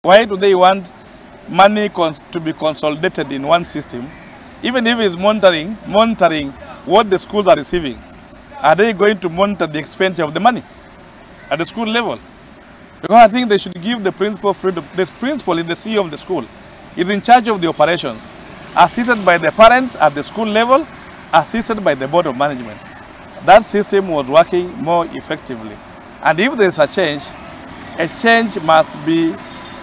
Why do they want money to be consolidated in one system? Even if it's monitoring what the schools are receiving, are they going to monitor the expenditure of the money at the school level? Because I think they should give the principal freedom. The principal is the CEO of the school, is in charge of the operations, assisted by the parents at the school level, assisted by the board of management. That system was working more effectively. And if there is a change must be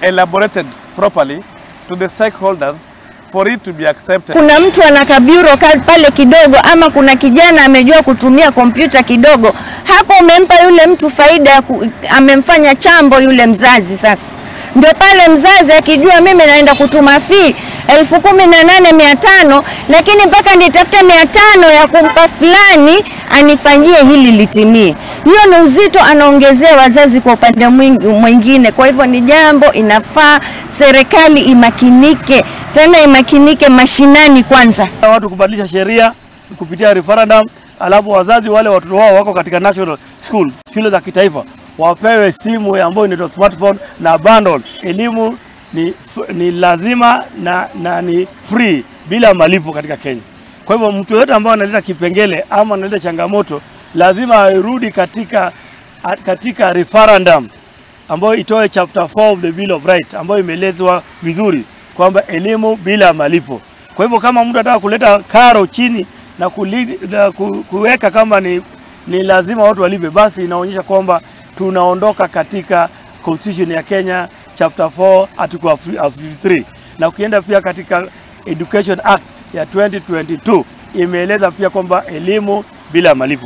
elaborated properly to the stakeholders for it to be accepted. Kuna mtu ana kabureau pale kidogo, ama kuna kijana amejua kutumia kompyuta kidogo, hapo umempa yule mtu faida, amemfanya chambo yule mzazi. Sasa ndio pale mzazi akijua mimi naenda kutuma fee 18,500, lakini mpaka nitafute 500 ya kumpa fulani anifanyie hili litimie. Hiyo ni uzito anaongezea wazazi kwa upande mwingine. Kwa hivyo ni jambo inafaa serikali imakinike, tena imakinike mashinani kwanza. Watu kubadilisha sheria kupitia referendum, alafu wazazi wale watoto wao wako katika national school, shule za kitaifa, wapewe simu ambayo inaitwa smartphone na bundles. Elimu ni lazima na ni free bila malipo katika Kenya. Kwa hivyo mtu yote ambaye analeta kipengele ama analeta changamoto lazima arudi katika referendum ambayo itoe chapter 4 of the Bill of Rights, ambayo imeelezwa vizuri kwamba elimu bila malipo. Kwa hivyo kama mtu anataka kuleta karo chini na kuweka kama ni lazima watu walipe, basi inaonyesha kwamba tunaondoka katika Constitution ya Kenya chapter 4 article 53. Na ukienda pia katika Education Act ya 2022 imeeleza pia kwamba elimu bila malipo.